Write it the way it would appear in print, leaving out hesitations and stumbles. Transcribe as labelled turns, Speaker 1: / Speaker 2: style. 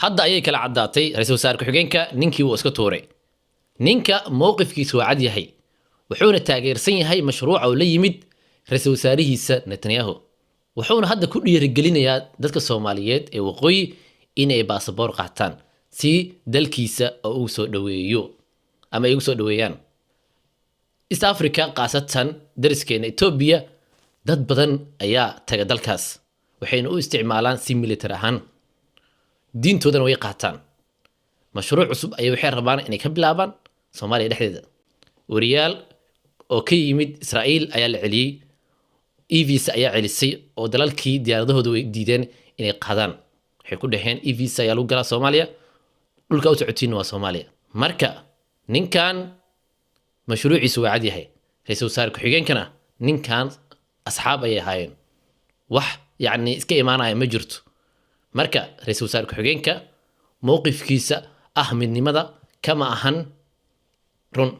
Speaker 1: Hadda ayay kala caddaatay. Ra-iisul wasaare ku-xigeenka ninkii wuu iska tuuray. Ninka mowqifkiisu waa cad yahay, wuxuuna taageersan yahay mashruuca uu la yimid ra-iisul wasaarihiisa Netanyahu, wuxuuna hadda ku dhiirigelinayaa dadka Soomaaliyeed ee waqooyi inay baasaboor qaataan si dalkiisa oo ugu soo dhoweeyo ama ay ugu soo dhoweeyaan. East Africa, khaasatan dariskeena Etoobiya, dad badan ayaa taga dalkaas, waxayna u isticmaalaan si military ahaan, diintoodana way qaataan. Mashruuc cusub ayay waxay rabaan inay ka bilaabaan Soomaaliya dhexdeeda. Wariyaal oo ka yimid Israa'iil ayaa la celiyey, e-visa ayaa celisay, oo dalalkii diyaaradahooda way diideen inay qaadaan. Waxay ku dhaheen e-visa ayaa lagu galaa Soomaaliya, dhulka u socotiinna waa Soomaaliya. Marka ninkan mashruuciisu waa cad yahay. Ra-iisul wasaare ku-xigeenkana ninkan asxaab ayay ahaayeen, wax yacni iska imaanaya ma jirto. Marka ra-iisul wasaare ku-xigeenka mowqifkiisa ah midnimada kama ahan run.